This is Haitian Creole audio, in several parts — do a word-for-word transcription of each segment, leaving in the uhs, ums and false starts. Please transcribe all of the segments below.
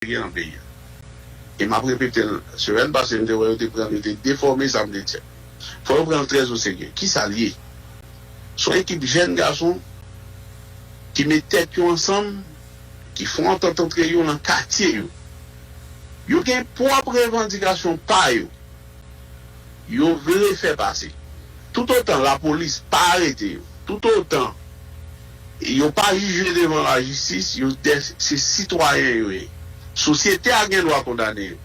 gen nan peyi a. E m ap repete l, semèn pase, m te wè yo te pran l, yo te defòme sa m te di a. Fò yo pran l trè oserye. Kisa l ye? Se yon ekip jèn gason ki met tèt yo ansanm, ki fè yon antant antre yo nan katye yo. Yo gen pwòp revandikasyon pa yo. Yo vle fè pase. Toutotan lapolis pa arete yo, toutotan yo pa jije devan lajistis, yo de, se sitwayen yo ye. Sosyete a gen dwa kondane yo.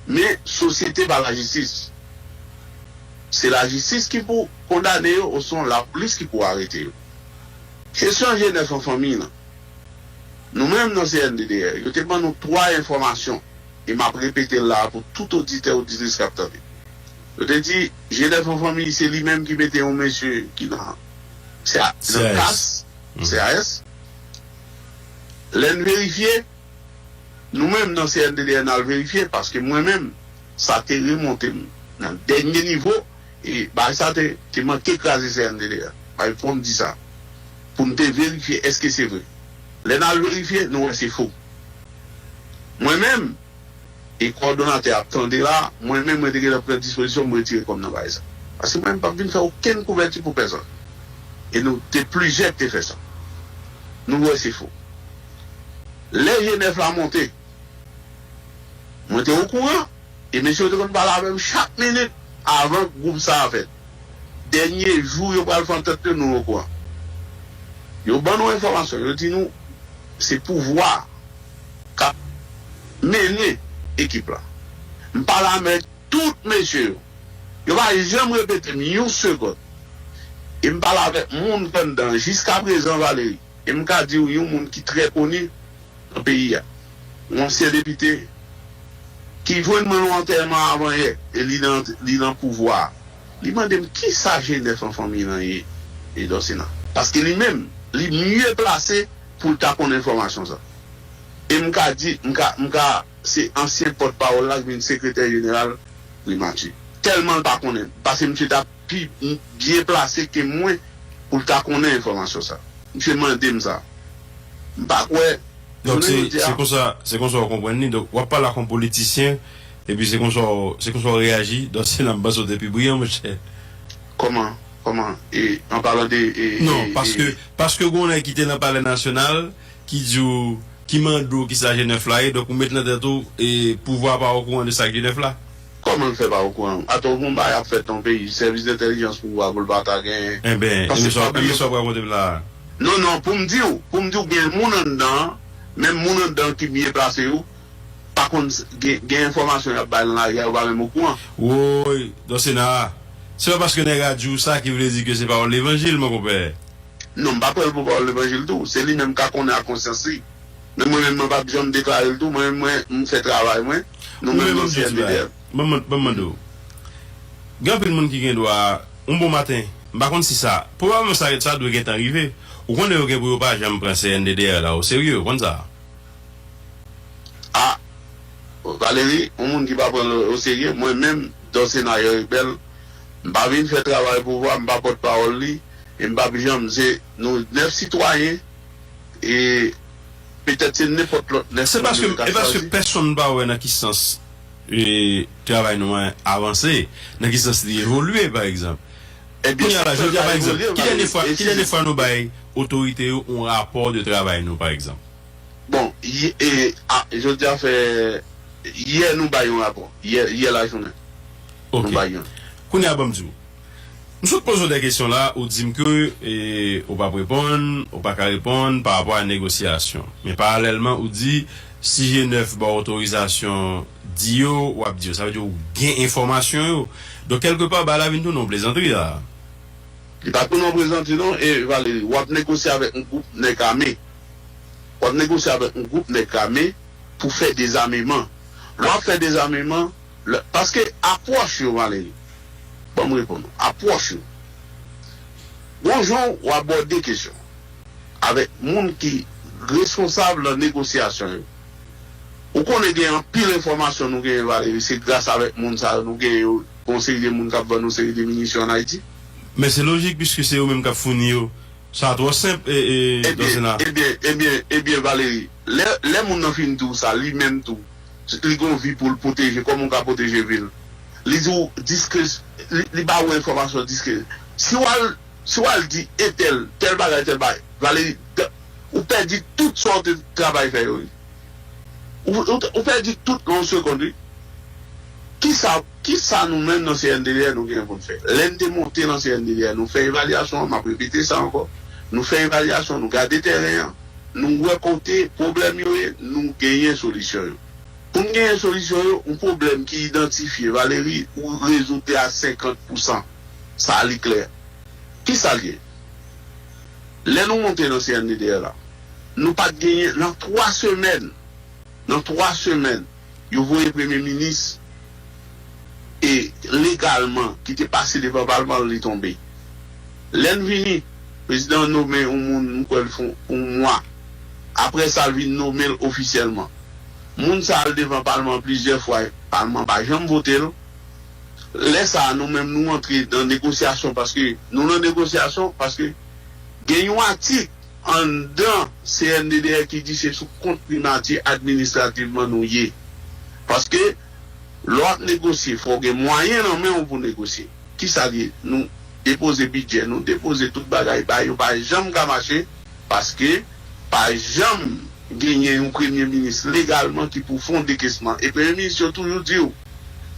Men sosyete pa lajistis. Se lajistis ki pou kondane yo osnon lapolis ki pou arete yo. Kesyon G nèf an fanmi lan. Nou menm nan C N D D R, yo te ban nou twa enfòmasyon, e m ap repete l la a pou tout oditè, oditris k ap tande. Yo te di, G nèf an fanmi, se li menm ki mete yon mesye ki nan, se a, nan C A S. Kas, C A S. Lè n verifye, nou menm nan C N D D R, n al verifye, paske mwen menm, sa te remonte m nan dènye nivo, e bagay sa te, te manke kraze C N D D R. Bay fò m di sa. Pou n te verifye èske se vre. Lè n al verifye, nou wè se fo. Mwen menm, e kowòdonatè ap tande la, mwen menm, mwen te gentan pran dispozisyon, m retire kò m nan bagay sa. Paske mwen menm, m p ap vin fè okenn kouvèti pou pèsonn. E nou te plizyè ki te fè sa. Nou wè se fo. Lè G nèf la monte, mwen te okouran, e mesye yo te konn pale avè m chak minit avan gwoup sa a fèt. Dènye jou yo pral fè antant yo, nou okouran. Yo ban nou enfòmasyon, yo di nou se pouvwa k ap mennen ekip la. M pale avèk tout mesye yo. Yo pa janm repete m yon segonn. E m pale avèk moun k anndan jiskaprezan, Valery. E m ka di w yon moun ki trè koni nan peyi a. Yon ansyen depite ki jwenn mwen nan yon antèman avan yè, e li nan, li nan pouvwa a. Li mande m kisa G nèf an fanmi lan ye, e Dòsena. Paske li menm, li mye plase pou l ta konn enfòmasyon sa. E m ka di, m ka, m ka, se ansyen pòtpawòl la ki vin sekretè jeneral Primati. Tèlman l pa konnen, paske misye ta pi byen plase ke mwen pou l ta konnen enfòmasyon sa. Misye mande m sa. M pa kwè, Donk, jounen se, jodi a, se konsa, se konsa w konprann li. Donk, w ap pale ak yon politisyen, epi se konsa w, se konsa w reyaji. Donk, se la m panse w te pi briyan, monchè. Kòman? Kòman? E, an palan de, e, Non, e, paske, e, paske gen yon nèg ki te nan Palè Nasyonal, ki di w, ki mande w kisa G nèf la ye, donk ou met nan tèt ou, e, pouvwa pa okouran de sa k G nèf la. Kòman l fè pa okouran? Atò, gon bagay ap fèt nan peyi, sèvis entèlijans pouvwa pou l pa ta genyen. Enben, Paske emisyon, pa bliye emisyon ap rakonte m la. Non, non, pou m di w, pou m di w gen moun anndan an, menm moun anndan ki byen plase yo, pa konn s- gen, gen enfòmasyon y ap bay nan lari a, yo pa menm okouran. Woy, Dòsena, se pa paske nèg la di w sa ki vle di ke se pawòl levanjil, mon konpè. Non, m pa pran l pou pawòl levanjil tou. Se li menm k a konnen ak konsyans li. Men mwen menm, mwen p ap janm deklare l tou. Mwen menm, mwen, m fè travay mwen. Nou Ou menm menm, nan menm di w ti bagay. C N D D R. Ban m, ban m mande w. Gen anpil moun ki gen dwa, yon bon maten, m pa konn si sa, pwobableman sa, sa dwe gentan rive. Ou konnen yo gen pou yo pa janm pran C N D D R la oserye, ou konn sa? A, Valery, yon moun ki pa pran l oserye, mwen menm, Dòsena Rebèl, m pa vin fè travay pouvwa, m pa pòtpawòl li, e m p ap janm, se nou nèf sitwayen, e petèt se nenpòt lòt nèf Se moun paske, yo te ka e paske chwazi. Pèsonn pa wè nan ki sans, e, travay nou an avanse, nan ki sans li evolye, pa egzanp. Ebyen, Kounye a la, sa jodi a, pa pa egzanp, evolye, ki dènye fwa, e ki si dènye fwa nou bay otorite yo yon rapò de travay nou, pa egzanp? Bon, yè, e, a, jodi a fè, yè nou bay yon rapò. Yè, yè lajounen. Ok. Nou bay yon. Kounye a, ban m di w. M sot poze w de kesyon la, ou di m ke, e, ou p ap reponn, ou pa ka reponn pa rapò a negosyasyon. Men paralèlman, ou di, si G nèf ba w otorizasyon, di yo, w ap di yo. Sa vle di ou gen enfòmasyon yo. Donk, kèlkepa, bagay la vin tounen yon plezantri la. Li pa tounen yon plezantri non, e Valery, w ap negosye avèk yon gwoup nèg ame. W ap negosye avèk yon gwoup nèg ame pou fè dezameman. Lè w ap fè dezameman, lè, paske apwòch yo, Valery, ban m reponn ou, apwòch yo. Gon jan w abòde kesyon avèk moun ki responsab nan negosyasyon yo. Ou konnen gen anpil enfòmasyon nou genyen, Valery, se gras avèk moun sa yo nou genyen yo, gon seri de moun k ap vann yon seri de minisyon ann Ayiti. Men se lojik, piske se yo menm k ap founi yo. Sa twò senp, e, e, Ebyen, Dosena. Ebyen, ebyen, ebyen, Valéry, lè, lè moun nan fin di w sa, li menm tou, li gen yon vi pou l pwoteje, kòman w ka pwoteje vi l? Li di w diskre, li, li ba ou enfòmasyon diskre. Si w al, si w al di entèl, tèl bagay, tèl bagay, Valéry, ou pèdi tout sa w te travay fè yo, wi. Ou, ou, ou pèdi tout nan yon segonn, wi. Kisa, kisa nou menm nan C N D D R nou gen pou n fè? Lè n te monte nan C N D D R, nou fè evalyasyon an, m ap repete sa ankò. Nou fè evalyasyon, nou gade tèren an, nou wè kote pwoblèm yo ye, nou genyen solisyon yo. Pou n genyen solisyon yo, yon pwoblèm ki idantifye, Valéry, ou rezoud li a senkant pousan. Sa li klè. Kisa l ye? Lè nou monte nan C N D D R la, nou pa t genyen, nan twa semèn, nan twa semèn, yo voye premye minis e legalman ki te pase devan palman an, li tonbe. Lè n vini, prezidan an nome yon moun, m kwè l fè yon mwa. Apre sa, l vin nome l ofisyèlman. Moun sa al devan palman an plizyè fwa, palman an pa janm vote l. Lè sa a, nou menm, nou antre nan negosyasyon, paske nou nan negosyasyon, paske gen yon atik anndan C N D D R ki di se sou kont primati administrativman nou ye. Paske lè w ap negosye, fò w gen mwayen nan men w pou negosye. Kisa l ye? Nou depoze bidjè, nou depoze tout bagay, bay yo pa janm ka mache, paske pa janm genyen yon premye minis legalman ki pou fè yon dekesman. E premye minis yo toujou di w,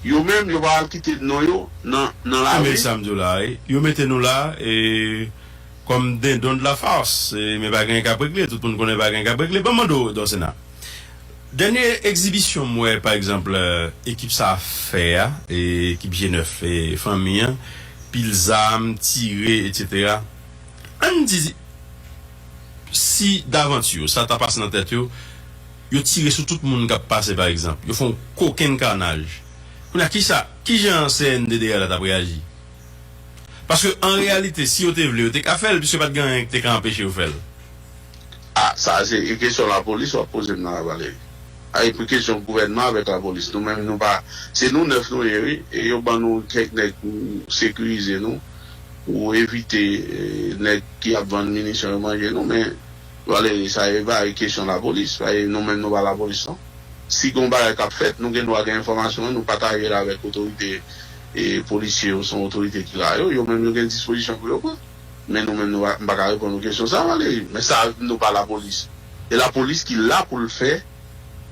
yo menm, yo pa al kite non yo nan, nan lari. Men sa m di w la, wi. Yo mete nou la, e, kòm dindon de la farce, e, men pa gen k ap regle, tout moun konnen pa gen k ap regle. Ban m mande w, Dosena. Dènye egzibisyon m wè, pa egzanp, e, ekip sa a fè a, e, ekip G nèf, e, fanmi an, pil zam, tire, etsetera. Ann di, si davanti yo, sa ta pase nan tèt yo, yo tire sou tout moun k ap pase, pa egzanp. Yo fè yon kokenn kanaj. Kounye a, kisa, kijan C N D D R la t ap reyaji? Paske, an reyalite, si yo te vle, yo te ka fè l, piske pa t gen anyen ki te ka anpeche yo fè l. A, sa se e kesyon lapolis w ap poze m nan la, Valéry. A, e pou kesyon gouvènman avèk lapolis. Nou menm, nou pa, se nou nèf nou ye, wi. E yo ban nou kèk nèg pou sekirize nou, pou evite, e, nèg ki ap vann minisyon yo manje nou. Men, Valéry, sa e pa e kesyon lapolis. Sa e nou menm, nou pa lapolis, non. Si gen yon bagay k ap fèt, nou gen dwa gen enfòmasyon an, nou pataje l avèk otorite, e, polisye yo, se yon otorite ki la yo, yo menm yo gen dispozisyon pou yo pran. Men nou menm, nou pa, m pa ka reponn ou kesyon sa, Valéry. Men sa, nou pa lapolis. E lapolis ki la pou l fè,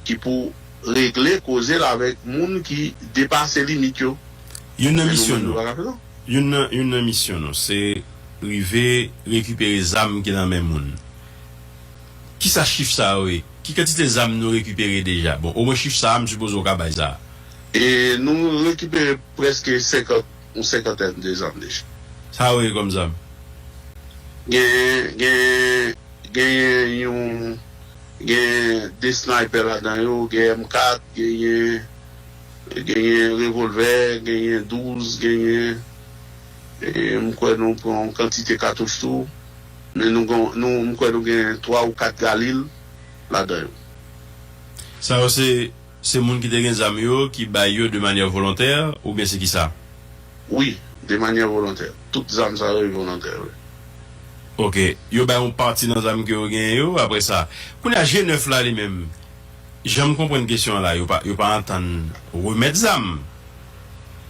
ki pou regle koze l avèk moun ki depase limit yo. Youn nan Men nou misyon menm, nou nou, pa ka fè sa. Youn nan, youn nan misyon nou, se rive rekipere zam ki nan men moun. Kisa chif sa yo ye? Ki kantite zam nou rekipere deja? Bon, omwen chif sa a, m sipoze w ka bay sa. E nou rekipere prèske senkant, yon senkantèn de zam deja. Sa yo ye kòm zam? Gen, gen, genyen yon, gen de snaypè ladan yo, gen M kat, genyen, genyen revòlvè, genyen douz, genyen, e, m kwè nou pran yon kantite katouch tou. Men nou gon, nou, m kwè nou gen twa ou kat Galil ladan yo. Sa yo se, se moun ki te gen zam yo ki bay yo de manyè volontè, oubyen se kisa? Wi, de manyè volontè. Tout zam sa yo, e volontè, wi. Ok. Yo bay yon pati nan zam ke yo genyen yo, apre sa. Kounye a, G nèf la li menm, jan m konprann kesyon an la, yo pa, yo pa antann remèt zam.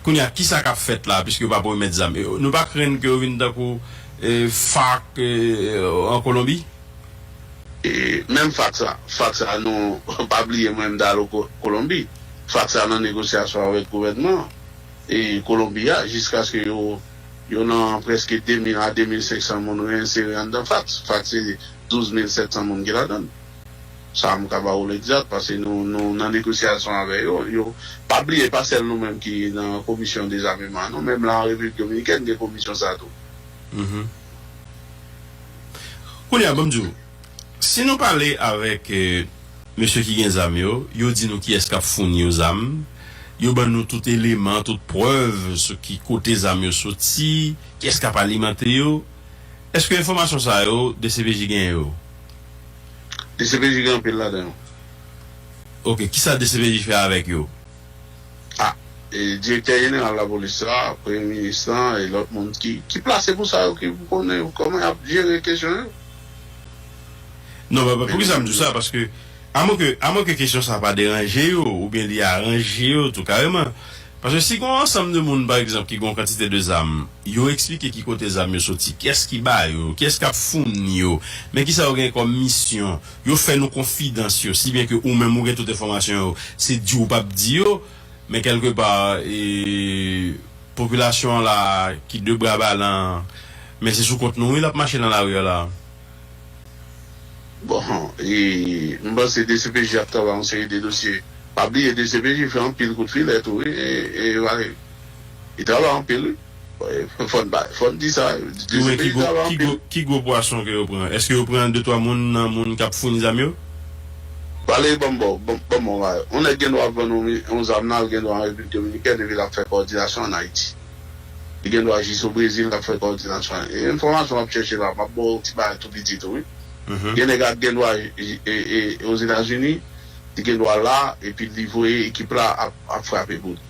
Kounye a, kisa k ap fèt la, piske yo p ap remèt zam? E, nou pa krenn ke yo vin tankou, e, FARC, e, an Kolonbi? E, menm FARC sa, FARC sa, nou, pa bliye mwen, m t al o Ko-, Kolonbi. FARC sa nan negosyasyon avèk gouvènman, e, Kolonbi a, jiskaske yo, yo nan prèske de mil a de mil senk san moun reyensere anndan FARC. FARC se douz mil sèt san moun ki ladan l. Sa m ka ba ou l egzat, paske nou, nou nan negosyasyon avè yo. Yo, pa bliye, pa sèl nou menm ki nan komisyon dezameman, non, menm la an Repiblik Dominikèn gen komisyon sa tou. Mhm. Kounye a, ban m di w, si nou pale avèk, eh, mesye ki gen zam yo, yo di nou kiyès k ap founi yo zam, yo ban nou tout eleman, tout prèv sou ki kote zam yo soti, kiyès k ap alimante yo. Èske enfòmasyon sa yo, D C P J genyen yo? D C P J gen anpil ladan yo. Ok, kisa D C P J fè avèk yo? Ah, e, direktè jeneral lapolis la, premye minis lan, e lòt moun ki, ki plase pou sa yo, ki konnen kòman y ap jere kesyon yo. Non, men poukisa m di w sa? Paske, amwenke, amwenke kesyon sa pa deranje yo, oubyen li aranje yo tou kareman. Paske si gen yon ansanm de moun, pa egzanp, ki gen yon kantite de zam, yo eksplike ki kote zam yo soti, kiyès ki ba yo, kiyès k ap founi yo, men kisa yo gen kòm misyon, yo fè nou konfidans yo, si byen ke ou menm ou gen tout enfòmasyon yo, se di w p ap di yo, men kèlkepa, e, popilasyon an la, ki de bra balan, men se sou kont nou, wi, l ap mache nan lari a la. Bon, e, m panse D C P J ap travay yon seri de dosye. Pa bliye D C P J fè anpil kout filè tou, wi, e, e, Valery. Li travay anpil, wi. Fò n ba, fò n di sa. Ou wè ki gwo, ki gwo, ki gwo pwason ke yo pran? Èske yo pran de twa moun nan moun k ap founi zam yo? Valery, ban m ba w, ban m ba w yon bagay. Yon nèg gen dwa vann yon, yon zam nan, l gen dwa an Repiblik Dominikèn, epi l ap fè kowòdinasyon ann Ayiti. Li gen dwa jis o Brezil k ap fè kowòdinasyon. E enfòmasyon w ap chèche la, m ap ba w yon ti bagay tou piti tou, wi. Gen nèg ak gen dwa e, e, e, Ozetazini, li gen dwa la, epi li voye ekip la ap, ap frape pou li.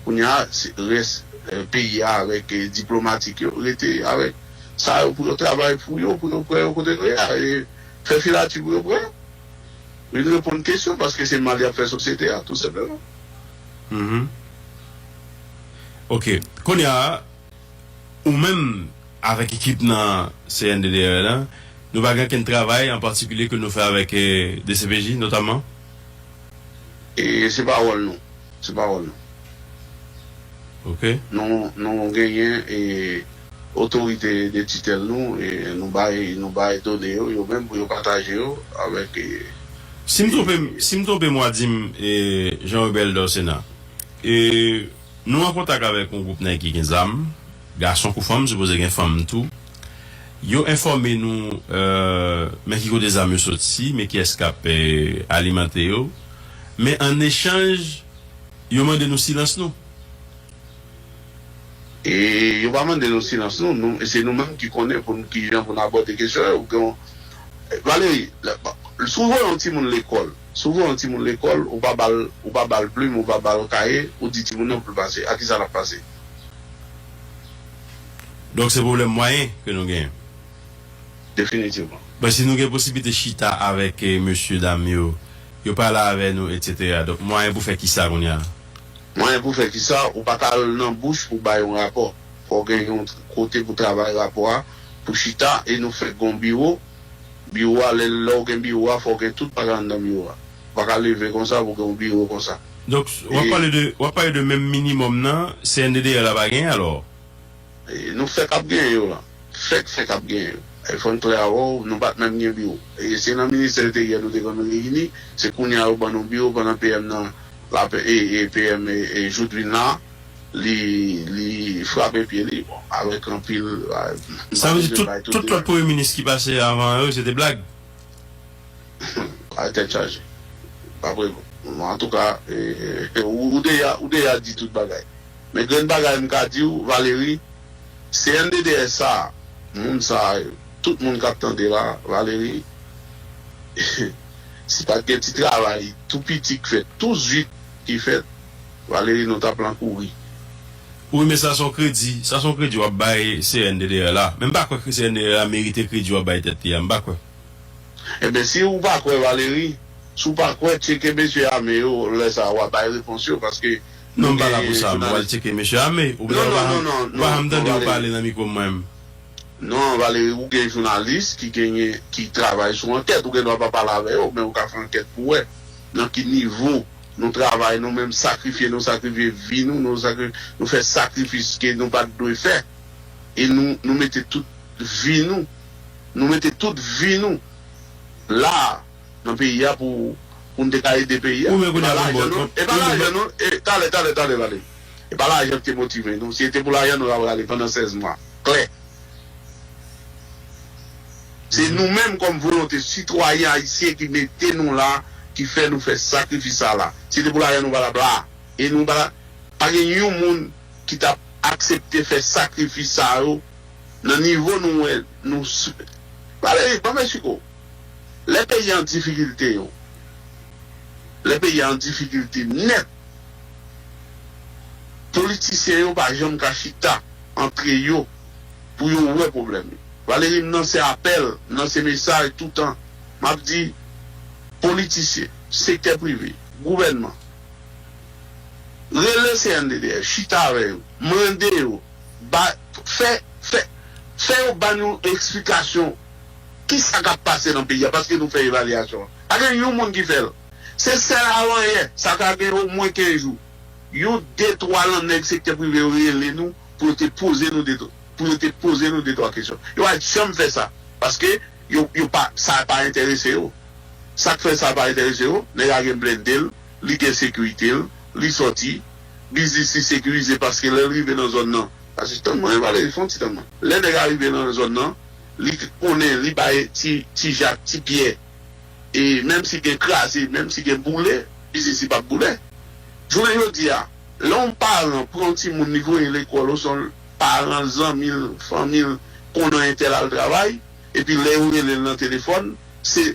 Kounye a, se rès, e, peyi a avèk, e, diplomatik yo rete avèk sa yo pou yo travay pou yo, pou yo pran yo kote yo ye a, e fè filati pou yo pran yo. Vin reponn kesyon, paske se mal y ap fè sosyete a, tou senpleman. Ok. Kounye a, ou menm avèk ekip nan C N D D R lan, nou pa gen okenn travay an patikilye ke nou fè avèk, eh, D C P J, notaman? E se pa wòl nou. Se pa wòl nou. Ok. Nou, nou genyen e otorite de titèl nou, e nou bay, nou bay done yo, yo menm pou yo pataje yo avèk, e, Si m twonpe m, si m twonpe m, w a di m, e, Jean Rebel Dorcena. E nou an kontak avèk yon gwoup nèg ki gen zam, gason kou fanm, sipoze gen fanm tou. Yo enfòme nou, eh, men ki kote zam yo soti, men kiyès k ap, eh, alimante yo. Men an echanj, yo mande nou silans nou. E yo pa mande nou silans nou, nou, se nou menm ki konnen pou n, ki jan pou n abòde kesyon yo. Ou gen, Valery, si w voye yon timoun lekòl, si w voye yon timoun lekòl, ou pa ba l, ou pa ba l plim, ou pa ba l kaye, ou di timoun nan pou l pase. A kisa l ap pase? Donk se pwoblèm mwayen ke nou genyen. Definitivman. Bon, si nou gen posiblite chita avèk, eh, mesye dam yo, yo pale avè nou, etsetera. Donk, mwayen pou fè kisa kounye a? Mwayen pou fè kisa? Ou pa ka al nan bouch pou bay yon rapò. Fò w gen yon kote pou travay rapò a, pou chita, e nou fèk gen yon biwo. Biwo a, lè, lè w gen biwo a, fò w gen tout bagay anndan biwo a. Ou pa ka leve konsa pou gen yon biwo konsa. Donk, w ap pale de, w ap pale de menm minimòm nan, C N D D R la pa genyen alò? E, nou fèk ap genyen yo la. Fèk, fèk ap genyen yo. E fò n klè avè w, nou pa t menm gen biwo. E se nan ministè enteryè nou te konn reyini, se kounye a yo ban nou biwo pandan P M nan, la, e, e P M e, e Jouthe vin la, li, li frape pye li, bon, avèk anpil, a, m pa bezwen bay tout detay. Sa vle di tout, tout lòt premye minis ki pase avan yo, se te blag? Ay, tèt chaje. Pa vre, non. Antouka, e, e, ou, ou deja, ou deja di tout bagay. Men grenn bagay m ka di w, Valery, C N D D R sa, moun sa, tout moun k ap tande la, Valery, si pa t gen ti travay tou piti k fèt, tou zwit ki fèt, Valery, nou t ap lan kouri. Wi, men sa se yon kredi, sa se yon kredi w ap bay C N D D R la. Men m pa kwè ke C N D D R la merite kredi w ap bay tèt li a, m pa kwè. Enben, si ou pa kwè, Valery, si w pa kwè, tcheke mesye ame yo, lè sa a, w a bay repons yo, paske... Non, m pa la pou sa, m pral tcheke mesye ame. Ou pa janm tande yo pale nan mikwo m, mwen menm. Non, Valery, ou gen jounalis ki genyen, ki travay sou ankèt, ou gen dwa pa pale avè yo, men ou ka fè ankèt pou wè nan ki nivo nou travay, nou menm sakrifye, nou sakrifye vi nou, nou sakri-, nou fè sakrifis ke nou pa t dwe fè. E nou, nou mete tout vi nou, nou mete tout vi nou la, nan peyi a pou, pou n te ka ede peyi a. Ou menm kounye a, e pa lajan non, e pa lajan non, e talè, talè, talè, Valery. E pa lajan ki te motive nou. Si se te pou lajan, nou ta prale pandan sèz mwa. Klè. Se nou menm kòm volonte sitwayen ayisyen ki mete nou la, ki fè nou fè sakrifis sa la. Si se te pou lajan, nou pa t ap la. E nou pa, pa gen yon moun ki t ap aksepte fè sakrifis sa yo nan nivo nou wè nou s-, Valery, ban m esplike w. Lè peyi an difikilte yo, lè peyi an difikilte nèt, Politisyen yo pa janm ka chita antre yo pou yo wè pwoblèm yo. Valery, m lanse apèl, m lanse mesaj toutan. M ap di, politisyen, sektè prive, gouvènman, rele C N D D F, chita avè yo, mande yo, ba, fè, fè, fè yo ban nou eksplikasyon ki sa k ap pase nan peyi a, paske nou fè evalyasyon an. Pa gen yon moun ki fè l. Se sèl avanyè, sa ka gen omwen kenz jou. Yon de twa lan nèg sektè prive yo rele nou pou yo te poze nou de, pou yo te poze nou de twa kesyon. Yo pa t janm fè sa, paske yo, yo pa, sa pa enterese yo. Sa k fè sa pa enterese yo? Nèg la gen blende l, li gen sekirite l, li sòti, biznis li sekirize paske lè l rive nan zòn nan, paske tann mwen, Valery, fè yon ti tann mwen. Lè nèg la rive nan zòn nan, li konnen, li bay ti, ti Jak, ti Pyè, e menm si gen kraze, menm si gen boule, biznis li p ap boule. Jounen jodi a, lè yon paran pran yon timoun li voye lekòl, oswa yon paran, zanmi l, fanmi l, konnen entèl al travay, epi lè yo rele l nan telefòn, se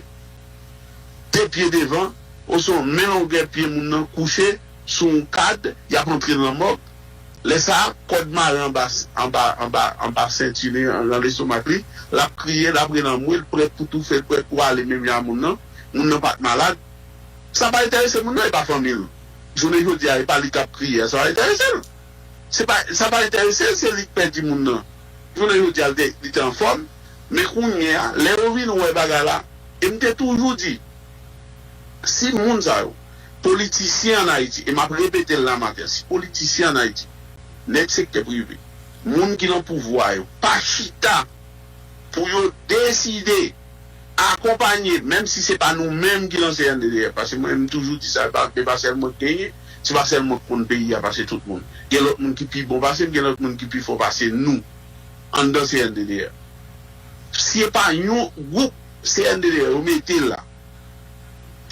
de pye devan, oswa men longè pye moun nan kouche sou yon kad, y ap antre l nan mòg. Lè sa a, kòd mare anba, anba, anba, anba senti li, nan lestomak li, l ap kriye, l ap rele anmwe, l prèt pou toufe, l prèt pou ale menm jan a moun nan. Moun nan pa t malad. Sa pa enterese moun nan, e pa fanmi l. Jounen jodi a, e pa li k ap kriye a, sa pa enterese l. Se pa, sa pa enterese l, se li k pèdi moun nan. Jounen jodi a, li te, li te anfòm, men kounye a, lè yo vin wè bagay la, e m te toujou di, si moun sa yo, politisyen ann Ayiti, e m ap repete l la maten, si politisyen ann Ayiti, nèg sektè prive, moun ki nan pouvwa yo, pa chita pou yo deside akonpanye, menm si se pa nou menm ki nan C N D D F, paske mwen, m toujou di sa, e pa, e pa sèl mwen k genyen, se pa sèl mwen k konn peyi a pase tout moun. Gen lòt moun ki pi bon pase m, gen lòt moun ki pi fò pase nou anndan C N D D F. Si e pa yon gwoup C N D D F yo mete la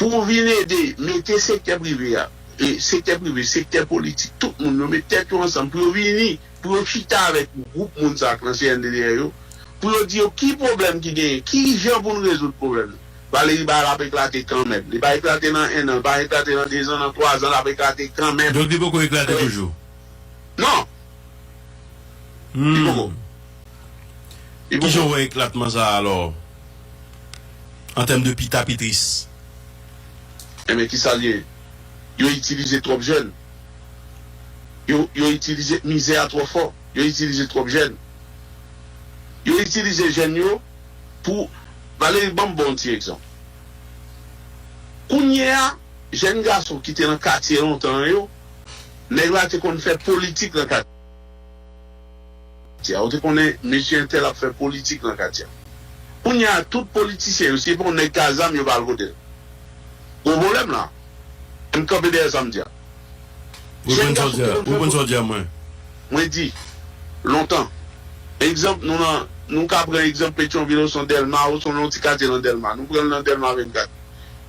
pou vin ede mete sektè prive a, e sektè prive, sektè politik, tout moun yo met tèt yo ansanm pou yo vini, pou yo chita avèk gwoup moun sa k nan C N D D F yo, pou yo di yo ki pwoblèm ki genyen, ki jan pou n rezoud pwoblèm nan. Valery, bagay la ap eklate kanmenm. Li pa eklate nan en an, li pa eklate nan de zan, nan twa zan, l ap eklate kanmenm. Donk li poko eklate toujou? Non. Li poko. Li poko. Kijan w wè eklatman sa a alò? An tèm de pita pitris. Enben, kisa l ye? Yo itilize twòp jèn. Yo, yo itilize, mizè a twò fò. Yo itilize twòp jèn. Yo itilize jèn yo pou, Valery, ban m ba w yon ti egzanp. Kounye a, jèn gason ki te nan katye lontan yo, nèg la te konn fè politik nan katye a. Ou te konnen mesye entèl ap fè politik nan katye a. Kounye a, tout politisyen yo, si se pa yon nèg k a zam, yo pa al kote l. Gwo pwoblèm la. M kanpe dèyè sa m di a. Reprann sa w di a, reprann sa w di a mwen. Mwen di, lontan. Egzanp, nou nan, nou ka pran egzanp Petyonvil, osnon Dèlma, osnon yon ti katye nan Dèlma. Nou pran l nan Dèlma vennkat.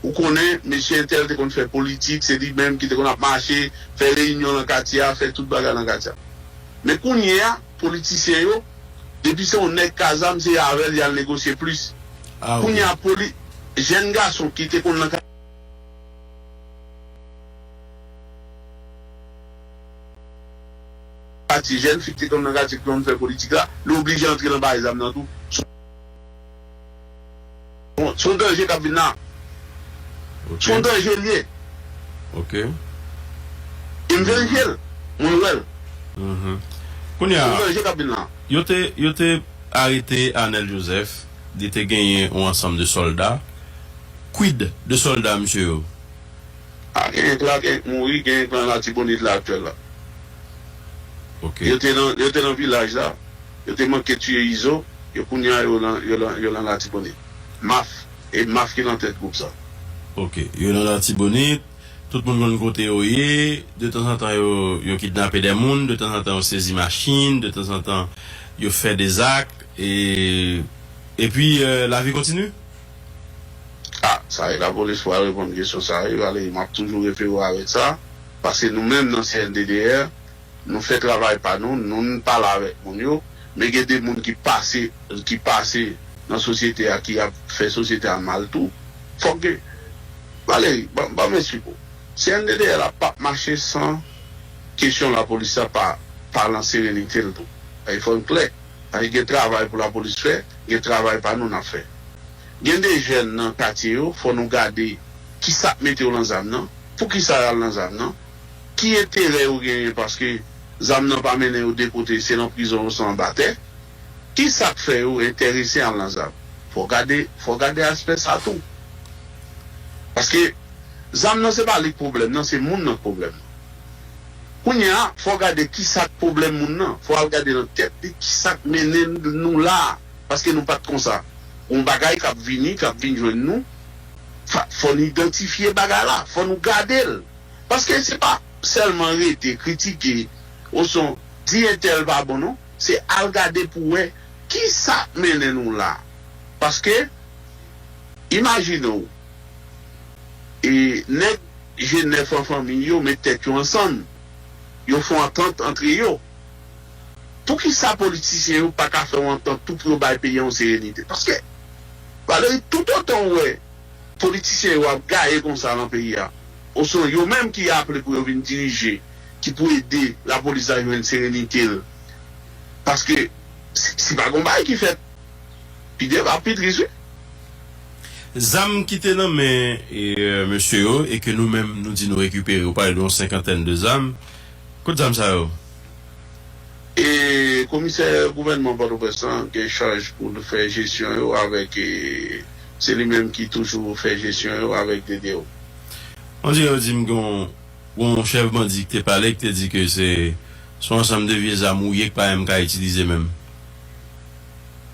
Ou konnen, mesye entèl te konn fè politik, se li menm ki te konn ap mache, fè reyinyon nan katye a, fè tout bagay nan katye a. Men kounye a, politisyen yo, depi se yon nèg k a zam, se avè l y al negosye plis. Ah, ok. Kounye a, poli-, jèn gason ki te konn nan katye, jèn fi ki te konn nan katye ki konn fè politik la, li oblije antre nan bagay zam nan tou. Se yon danje k ap vin la. Ok. Se yon danje l ye. Ok. E m verifye l. Mwen wè l. Mhm. Kounye a, se yon danje k ap vin la. Yo te, yo te arete Arnel Joseph. Li te genyen yon ansanm de sòlda. Quid de sòlda misye yo? A, genyen k la, genyen k mouri, genyen k nan Latibonit la aktyèl la. Ok. Yo te nan, yo te nan vilaj la. Yo te manke tiye Izo. Yo kounye a yo nan, yo nan, yo nan Latibonit. Maf. E Maf ki nan tèt gwoup sa. Ok. Yo nan Latibonit. Tout moun konn kote yo ye. De tanzantan yo, yo kidnape de moun. De tanzantan yo sezi machin. De tanzantan yo fè de zak. E, epi, euh, lavi kontinye. A, sa e lapolis pou al reponn kesyon sa, wi, Valery, m ap toujou refere w avèk sa, paske nou menm nan C N D D R, nou fè travay pa nou, nou, nou pale avèk moun yo, men gen de moun ki pase, ki pase nan sosyete a, ki ap fè sosyete a mal tou. Fòk gen, Valery, ban, ban m esplike w. C N D D R la p ap mache san kesyon lapolis la pa, pa lan serenite l tou. E fò n klè. Paske gen travay pou lapolis fè, gen travay pa nou n ap fè. Gen de jèn nan katye yo, fò nou gade ki sa k mete yo lan zam nan, poukisa y al lan zam nan, ki enterè yo genyen paske zam nan pa mennen yo de kote, se lan prizon yo, se anba tè. Ki sa k fè yo enterese al lan zam? Fò gade, fò gade aspè sa tou. Paske zam nan se pa li k pwoblèm nan, se moun nan k pwoblèm nan. Kounye a, fò gade ki sa k pwoblèm moun nan. Fò al gade nan tèt li ki sa k mennen nou la a. Paske nou pa t konsa. Yon bagay k ap vini, k ap vin jwenn nou, fa- fò n idantifye bagay la, fò nou gade l. Paske se pa sèlman rete kritike, osnon di entèl pa bon non, se al gade pou wè ki sa k mennen nou la. Paske, imajine w, e nèg G nèf an fanmi yo met tèt yo ansanm, yo fè yon antant antre yo. Poukisa politisyen yo pa ka fè yon antant tou pou yo bay peyi a yon serenite? Paske, Valery, toutotan w wè politisyen yo ap gaye konsa lan peyi a, osnon yo menm ki aple pou yo vin dirije, ki pou ede lapolis la jwenn serenite l, paske si, si pa gon bagay ki fèt, pi devan ap pi tris wi. Zam ki te nan men e, mesye yo e ke nou menm nou di nou rekipere, ou pale de yon senkantèn de zam. Kot zam sa yo? E komisè gouvènman Pòtoprens lan gen chaj pou l fè jesyon yo avèk e, se li menm ki toujou fè jesyon yo avèk D D O. On dirè yo di m gen yon, yon chèf bandi ki te pale ki te di ke se se yon ansanm de vye zam wouye ki pa menm ka itilize menm.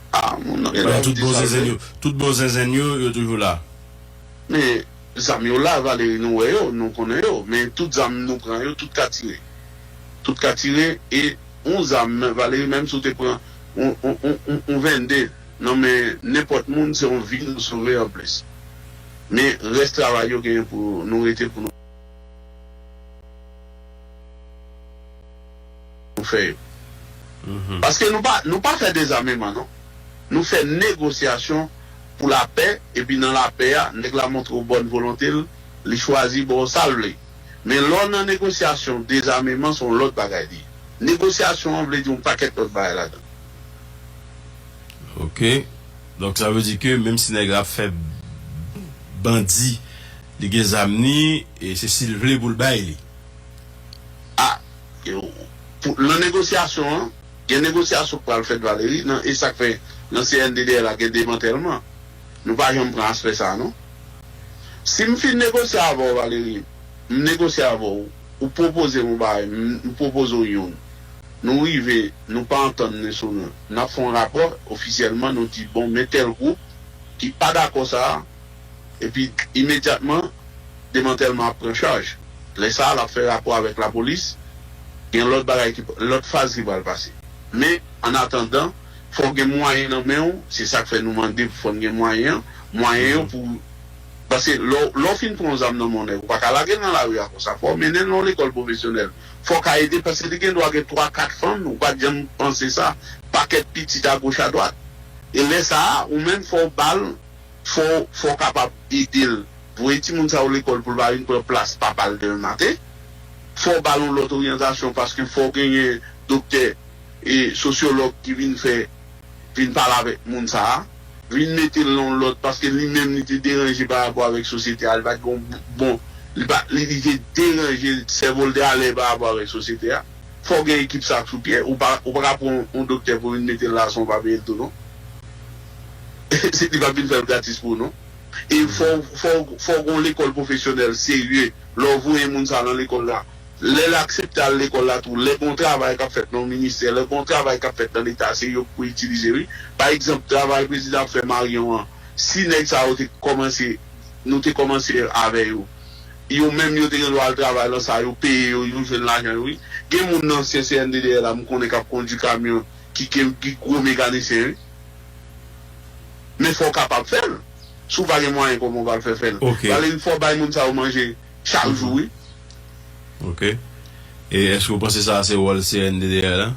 Ah, moun nan gen dwa di sa vre. Tout bon zenzenn yo, tout bon zenzenn yo, yo toujou la. Men zam yo la, Valery, nou wè yo, nou konnen yo. Men tout zam nou pran yo, tout ka tire. Tout ka tire, e yon zam, Valery, menm si w te pran yon, yon, yon, yon, yon vennde nan men nenpòt moun, se yon vi nou sove anplis. Men rès travay yo genyen pou nou rete pou nou fè yo. Paske nou pa, nou pa fè dezameman non. Nou fè negosyasyon pou lapè, epi nan lapè a, nèg la montre w bòn volonte l, li chwazi ba w sa l vle. Men lè w nan negosyasyon dezameman, se yon lòt bagay li ye. Negosyasyon an vle di yon pakèt lòt bagay ladan. Ok. Donk sa vle di ke menm si nèg la ap fè bandi, li gen zam ni, e se si l vle pou l bay li. Ah, yo, pou, nan negosyasyon an, gen negosyasyon k pral fèt Valery, nan, e sa k fè nan C N D D L la gen demantèlman. Nou pa janm pran aspè sa a non. Si m fin negosye avè w Valery, m negosye avè w, ou pwopoze m yon bagay, m, m pwopoze w youn. Nou rive, nou pa antann ni sou ni. N ap fè yon rapò, ofisyèlman, nou di, bon, men tèl gwoup ki pa dakò sa a, epi imedyatman, demantèlman ap pran chaj. Lè sa a, l ap fè rapò avèk lapolis, gen lòt bagay ki, lòt faz ki pral pase. Men, annatandan, fò w gen mwayen nan men w, se sa k fè nou mande pou fò n gen mwayen an, mwayen yo pou Paske lè w, lè w fin pran yon zam nan men yon nèg, ou pa ka lage l nan lari a konsa. Fò w mennen l nan yon lekòl pwofesyonèl. Fò w ka ede, paske li gen dwa gen twa, kat fanm, ou pa t janm panse sa. Pakèt pitit agoch adwat. E lè sa a, ou menm fò w ba l, fò, fò w kapab ede l. Voye timoun sa yo lekòl pou l pa vin pran plas papa l demen maten. Fò w ba l yon lòt oryantasyon, paske fò w genyen doktè e sosyològ ki vin fè, vin pale avèk moun sa a, vin mete l nan yon lòt, paske li menm li te deranje pa rapò avèk sosyete a, li pa t gen yon bon, li pa, li, li te deranje, sèvo l te alè pa rapò avèk sosyete a. Fò w gen ekip sa k sou pye, ou pa, ou pa ka pran yon, yon doktè pou vin mete l la san w pa peye l tou non. Se, li p ap vin fè l gratis pou ou non. E fò, fò, fò w gen yon lekòl pwofesyonèl serye, lè w voye moun sa a nan lekòl la, lè l aksepte al lekòl la tou, lè gen yon travay k ap fèt nan yon ministè, lè gen yon travay k ap fèt nan Leta, se yo k pou itilize wi. Pa egzanp, travay prezidan ap fè Marion an, si nèg sa yo te kòmanse, nou te kòmanse avè yo, yo menm yo te gen dwa al travay lan sa, yo peye yo, yo jwenn lajan yo wi. Gen moun nan ansyen C N D D L la, m konnen k ap kondui kamyon, ki, ki, ki gwo mekanisyen wi. Men fò w kapab fè l. Si w pa gen mwayen, kòman w pral fè fè l? Ok. Valery, fò w bay moun sa yo manje chak jou wi. Ok. E èske w panse sa a se wòl C N D D L la?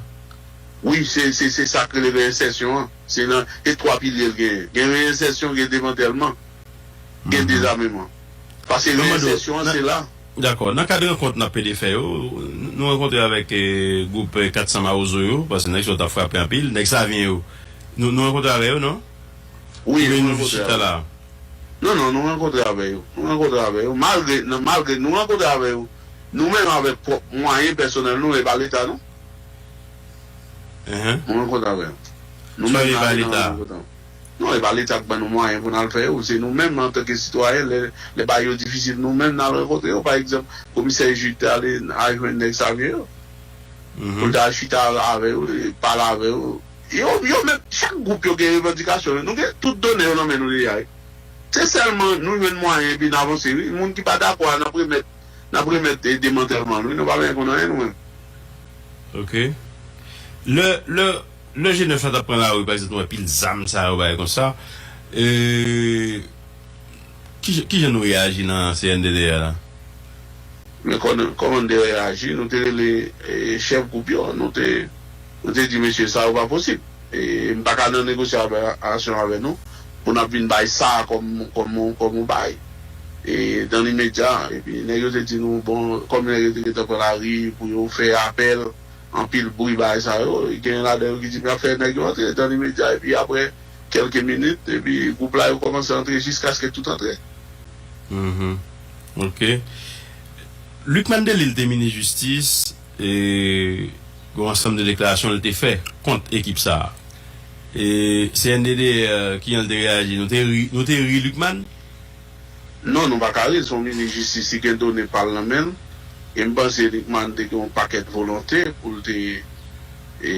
Wi, se, se, se sa k rele reyensèsyon an. Se nan, e twa pilye l genyen. Gen reyensèsyon, gen demantèlman, gen dezameman. Paske reyensèsyon an, se la. Dakò. Nan kad rankont n ap pede fè yo, nou rankontre avèk eh, gwoup eh, kat san Mawozo yo, paske nèg sa yo t ap frape anpil, nèg Savyen yo. Nou, nou rankontre avè yo, non? Wi, nou rankontre avè yo. Non, non, nou rankontre avè yo. Nou rankontre avè yo. Malgre, nan, malgre nou rankontre avè yo, nou menm avèk pwòp mwayen pèsonèl nou, e pa Leta, non. Nou rankontre avè yo. Nou menm n ale nan rankontre. Non, e pa Leta k ban nou mwayen pou n al fè yo. Se nou menm, antanke sitwayen, lè, lè bagay yo difisil, nou menm n al rankontre yo. Pa egzanp, komisè Jude te ale al jwenn nèg Savyen yo. Pou l ta chita avè yo, pale avè yo. Yo, yo menm, chak gwoup yo gen revandikasyon yo. Nou gen tout done yo nan men nou deja wi. Se sèlman nou jwenn mwayen epi n avanse wi. Moun ki pa dakò a, n ap remèt, n ap remèt eh, demantèlman l wi. Nou pa bezwen konn anyen nou menm. Ok. Lè, lè, lè G nèf la t ap pran lari, pa egzanp, nou wè pil zam sa yo, bagay konsa. Eh, ki, ki jan nou reyaji nan C N D D R la? Men kòman, kòman n te reyaji, nou te rele eh, chèf gwoup yo, nou te, nou te di mesye sa yo pa posib. E m pa ka nan negosyasyon avè nou pou n ap vin bay sa kòm, kòm, kòm yon bay. E dan limedya, epi nèg yo te di nou, bon, kòm nèg yo te gentan pran lari pou yo fè apèl, anpil bri bagay sa yo, gen ladan yo ki di m ap fè nèg yo antre dan limedya, epi apre kèlke minit, epi gwoup la yo kòmanse antre jiskaske tout antre. Mhm. Ok. Lucmane Delille te minis jistis, e gen yon ansanm de deklarasyon l te fè kont ekip sa a. E C N D D, eh, kijan l te reyaji? Nou te ri, nou te ri Lucmane? Non, nou pa ka ri l, se yon minis jistis, li gen done pa l nan men l. E m panse Lucmane te gen yon pakèt volonte pou l te, e,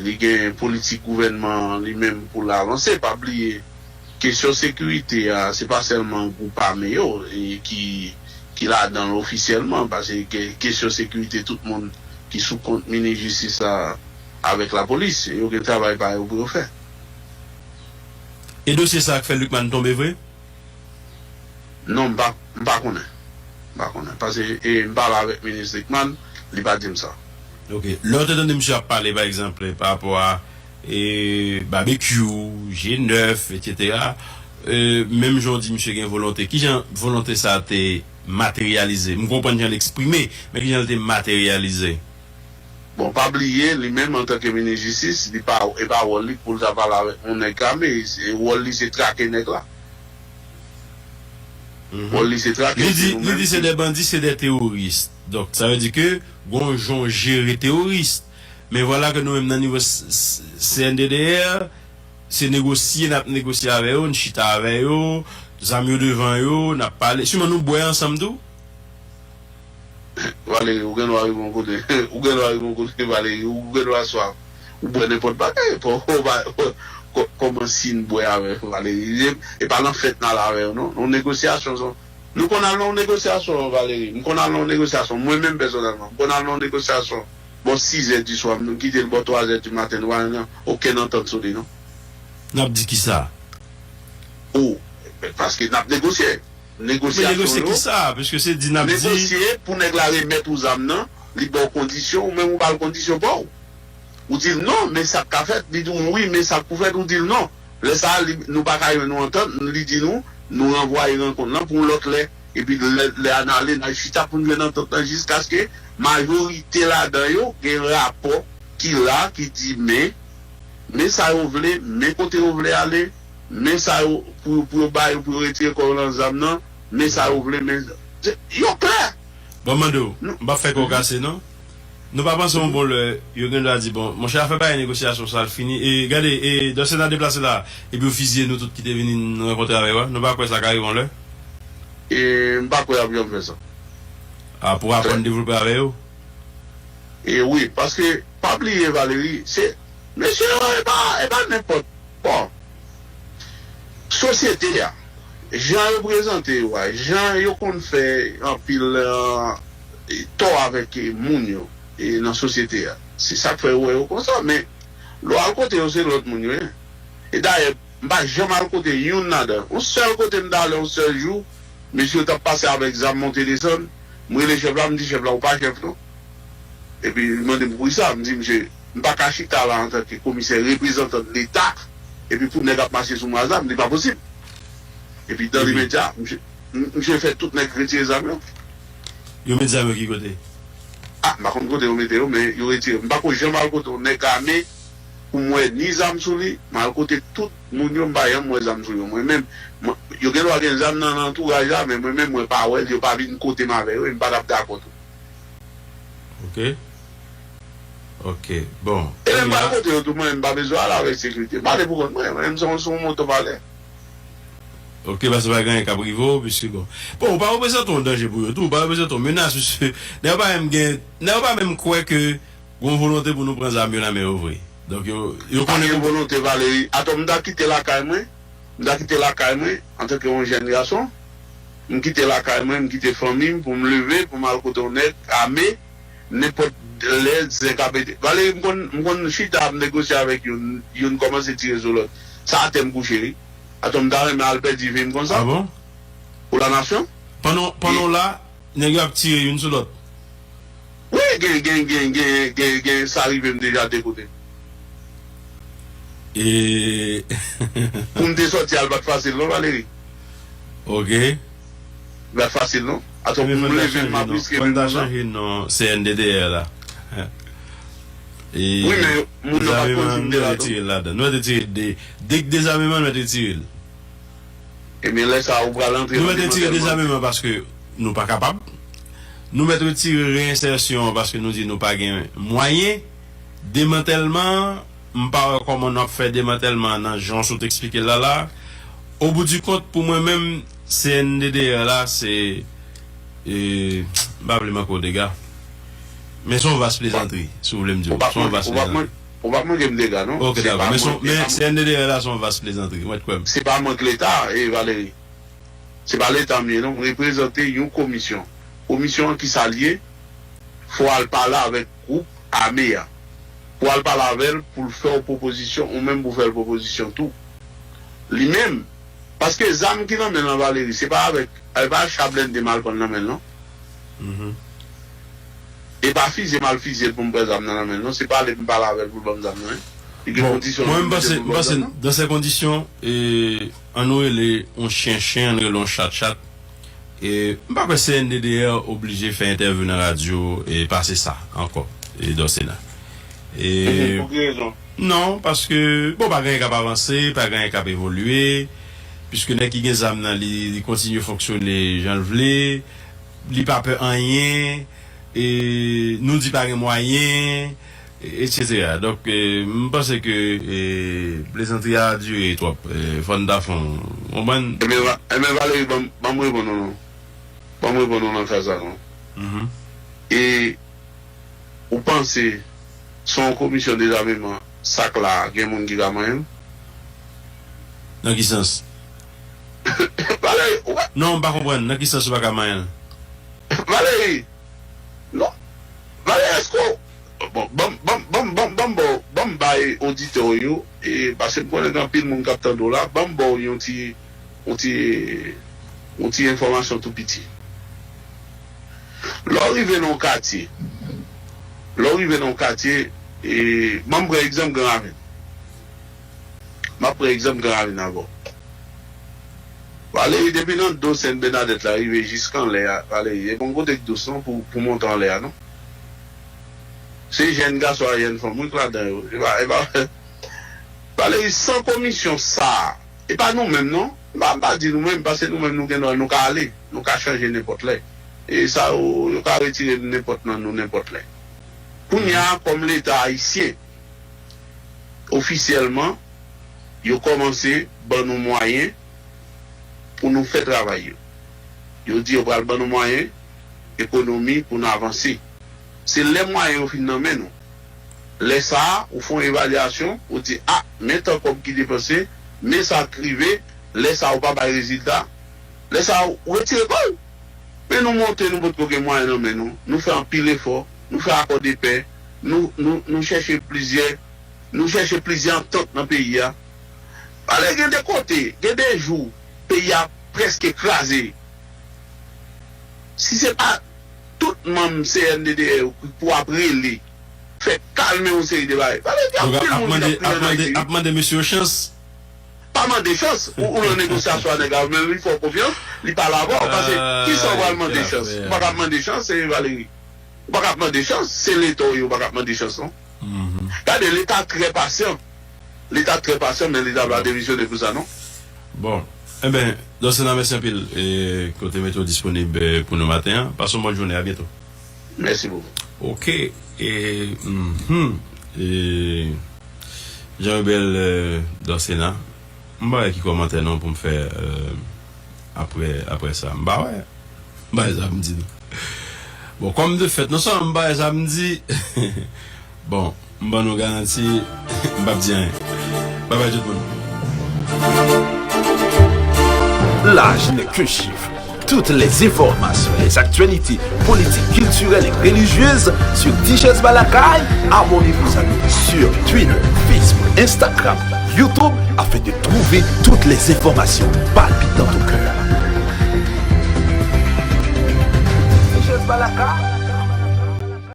li gen politik gouvènman an li menm pou l avanse. Pa bliye, kesyon sekirite a, se pa sèlman gwoup ame yo e ki, ki ladan l ofisyèlman, paske ke- kesyon sekirite tout moun ki sou kont minis jistis la avèk lapolis, yo gen travay pa yo pou yo fè. E dosye sa a k fè Lucmane tonbe vre? Non, m pa, m pa konnen. M pa konnen. Paske e, m pale avèk minis Lucmane, li pa di m sa. Ok. Lè w te tande misye ap pale, pa egzanp, pa rapò a e, Babekyou, G nèf, etsetera, e, menm jan w di misye gen volonte, kijan volonte sa a te materyalize? M konprann jan l eksprime, men kijan l te materyalize? Bon, pa bliye, li menm antanke minis jistis, li pa, e pa wòl li pou l ta pale avèk yon nèg ame. E wòl li se trake nèg la. Wòl li se trake. Li di, li di se de bandi, se de teworis. Donk, sa vle di ke gon jan w jere teworis. Men vwala ke nou menm nan nivo C N D D R, se negosye n ap negosye avè yo, n chita avè yo, zam yo devan yo, n ap pale. Siman nou bwè ansanm tou? Valery, ou gen dwa rive yon kote, ou gen dwa rive yon kote, Valery, ou gen dwa swaf. Ou bwè nenpòt bagay, kòman si n bwè avè Valery? E pa nan fèt n al avè yo, non. Yon negosyasyon, son, nou konn al nan yon negosyasyon, Valery. M konn al nan yon negosyasyon, mwen menm pèsonèlman. M konn al nan yon negosyasyon bò sizè di swa, m kite l bò twazè di maten, nou pa jwenn okenn antant sou li, non. N ap di kisa? O, paske n ap negosye. Negosye ki sa? Piske se di n ap di. Negosye pou nèg la remèt ou zam nan, li ba w kondisyon, ou menm ou ba l kondisyon pa w. Ou di l non, men sa k ka fèt, li di w wi, men sa k pou fèt, ou di l non. Lè sa a, li, nou pa ka jwenn yon antant, li di nou, nou ranvwaye rankont lan pou yon lòt lè. Epi lè, lè a n ale, n al chita pou n jwenn antant lan jiskaske majorite ladan yo gen rapò ki la, ki di men, men sa yo vle, men kote yo vle ale, men sa yo pou, pou yo ba yo, pou yo retire kò yo nan zam nan, men sa yo vle, men yo klè. Bon, m mande w, m p ap fè kò w kase, non. Nou pa panse yon bon lè, yo gen dwa di, bon, monchè, afè bagay negosyasyon sa l fini. E gade, e Dòsèna deplase la, epi yo fiziye nou tout ki te vini n rankontre avè yo a. Nou pa kwè sa ka rive yon lè? E m pa kwè y ap janm fè sa. A, pou aprann devlope avè yo? E wi, paske, pa bliye, Valery, se, mesye yo, e pa, e pa nenpòt. Bon, sosyete a, jan yo prezante yo a, jan yo konn fè anpil eh, tò avèk eh, moun yo eh, nan sosyete a. Se sa k fè yo wè yo konsa, men lè w al kote yo, se lòt moun yo ye. E dayè, m pa janm al kote youn ladan. Yon sèl kote m t ale yon sèl jou, mesye yo t ap pase avèk zam monte desann. M rele chèf la, m di chèf la, ou pa chèf non. Epi li mande m poukisa, m di misye, m pa ka chita la antanke komisè reprezantan Leta, epi pou nèg ap mache sou mwen a zam, li pa posib. Epi dan limedya, misye, m- misye fè tout nèg retire zam yo. Yo met zam yo ki kote? M pa konn kote yo mete yo, men yo retire. M pa ko janm al kote yon nèg ame pou m wè ni zam sou li. M al kote tout moun yo, m pa janm wè zam sou yo. Mwen menm, mwen, yo gen dwa gen zam nan, nan antouraj la, men mwen menm, mwen pa wè l, yo pa vin kote m avè yo, e m pa t ap dakò tou. Ok. Ok. Bon. E lè m pral kote yo tou, mwen, m pa bezwen al avèk sekirite. M pale pou kont mwen, mwen, m se yon, se yon moto pale. Ok, paske pa gen anyen k ap rive w, piske bon. Bon, ou pa reprezante yon danje pou yo tou, ou pa reprezante yon menas, piske nèg yo pa menm gen, nèg yo pa menm kwè ke gon volonte pou nou pran zam yo nan men yo vre. Donk, yo, yo konnen. Pa gen volonte, Valéry. Atò, m ta kite lakay mwen, m ta kite lakay mwen, antanke yon jèn gason, m kite lakay mwen, m kite fanmi m pou m leve, pou m al kote yon nèg ame, nenpòt lè, zen ka pete. Valéry, m konn, m konn chita ap negosye avèk youn, youn kòmanse tire sou lòt. Sa atè m kouche, wi. Atò, m ta renmen al pèdi vi m konsa. Ah bon? Pou la nasyon. Pandan, pandan w la, nèg yo ap tire youn sou lòt. Wi, gen, gen, gen, gen, gen, gen, sa rive m deja de kote. E. Pou m te sòti al pa t fasil, non, Valéry? Ok. Li pa t fasil, non. Atò, pou m leve m ap riske menm jan. Fò n ta chanje non C N D D R la. E, wi, men moun nan pa t konn si m te la tou. Nou retire l ladan. Nou retire de, dèk dezameman, nou retire l. Ebyen, lè sa a, ou pral antre nan demantelman. Nou mèt retire dezameman paske nou pa kapab. Nou mèt retire reyensèsyon an paske nou di nou pa gen mwayen. Demantèlman an, m pa wè kòman n ap fè demantèlman an nan jan w sot eksplike l la la. Au bout du compte, pou mwen menm, C N D D R la, se, e, m pa vle manke w dega. Men se yon vas plezantri, si w vle m di w. Se yon vas plezantri. Ou p ap manke m dega, non. Ok, dakò. Men, men C N D D R la se yon vas plezantri. Mwen kwè m. Se pa mank Leta, e, Valéry. Se pa Leta m ye, non. M reprezante yon komisyon. Komisyon an ki sa l ye? Fò w al pale avèk gwoup ame a. Pou w al pale avè l, pou l fè w pwopozisyon, ou menm pou w fè l pwopozisyon tou. Li menm, paske zam ki nan men l lan, Valéry, se pa avèk, e pa cha blende m al pran nan men l, non. E pa fize m al fize l pou m pran zam nan nan men l, non. Se pale m pale avè l pou l ban m zam nan, wi. Li gen kondisyon pou l ban m zam nan. Bon, mwen, m panse, m panse, dans ces conditions, e, ann nou rele yon chen chen, ann rele yon chat chat. E, m pa kwè C N D D R oblije fè entèvyou nan radyo e pase sa ankò, e, dans ces là. E, pou ki rezon? Non, paske, bon, pa gen anyen k ap avanse, pa gen anyen k ap evolye, piske nèg ki gen zam nan, li, li kontinye fonksyone jan l vle, li pa pè anyen, e nou di pa gen mwayen, etsetera. Donk, e, m panse ke, e, plezantri a dire twòp. E, fò n ta fè yon, w konprann? Ebyen, Va-, ebyen, Valéry, ban m, ban m reponn ou non. Ban m reponn ou nan ka sa non. E, ou panse, se yon komisyon dezameman, sak la, gen moun ki ka manyen l? Nan ki sans? Valéry, ou pa... Non, m pa konprann. Nan ki sans ou pa ka manyen l? Valéry! Non. Valéry, èske w... Bon, ban m, ban m, ban m, ban m, ban m ba w, ban m bay oditè w yo, e, paske m konnen gen anpil moun k ap tande w la, ban m ba w yon ti, yon ti, yon ti enfòmasyon tou piti. Lè w rive nan yon katye, lè w rive nan yon katye, e, ban m pran egzanp Gran Ravin. M ap pran egzanp Gran Ravin avè w. Valéry, depi nan do Sent Bènadèt la rive jiska anlè a, Valéry, e pa yon kote k dous non pou, pou monte anlè a non. Se jèn gason ak jèn fanm wi k ladan yo. E pa, e pa, Valéry, san komisyon sa a, e pa nou menm non. M pa, m pa di nou menm, paske nou menm nou gen dwa, nou ka ale, nou ka chanje nenpòt lè. E sa yo, yo ka retire n nenpòt nan nou nenpòt lè. Kounye a, kòm Leta ayisyen, ofisyèlman, yo kòmanse ban nou mwayen pou nou fè travay yo. Yo di yo pral ban nou mwayen, ekonomi pou n avanse. Se lè mwayen yo fin nan men nou. Lè sa a, ou fè yon evalyasyon, ou di, a, men tan kòb ki depanse, men sa k rive, lè sa a ou pa bay rezilta, lè sa a ou retire kò w. Men nou monte, nou potko gen mwayen nan men nou. Nou fè anpil efò, nou fè akò de pè, nou, nou, nou chèche plizyè, nou chèche plizyè antant nan peyi a. Pale gen de kote, gen de jou, peyi a prèske kraze. Si se pa tout manm C N D D R yo ki pou ap rele, fè kalme yon seri de bagay. Pale gen anpil moun ki t ap kriye ann Ayiti, wi. Ap mande mesye yo chans. Pa mande chans. Ou, ou nan negosyasyon a nèg la, men li fè w konfyans, li pale avè w. Paske, kisa w pral mande chans? Ou pa ka mande chans, e Valéry. Ou pa ka ap mande chans, se Leta w ye, ou pa ka ap mande chans non. Gade, Leta trè pasyan. Leta trè pasyan, men Leta pa demisyone pou sa non. Bon, enben, Dorcena, mèsi anpil kote mete w disponib pou nou maten an. Pase yon bòn jounen, a byento. Mèsi bokou. Ok, e, mhm, e, Jean Rebel, Dorcena, m pa wè ki kòmantè non pou m fè apre, apre sa. M pa wè. M pa wè sa pou m di non. Bon, kòm de fèt, non sèlman m pa wè sa pou m di, bon, m ban nou garanti, m p ap di anyen. Babay tout moun. L'âge n'est qu'un chiffre. Toutes les informations, les actualités politiques, culturelles et religieuses sur Tichèz Balakay. Abonnez-vous à nous sur Twitter, Facebook, Instagram, YouTube afin de trouver toutes les informations palpitantes au cœur. Tichèz Balakay.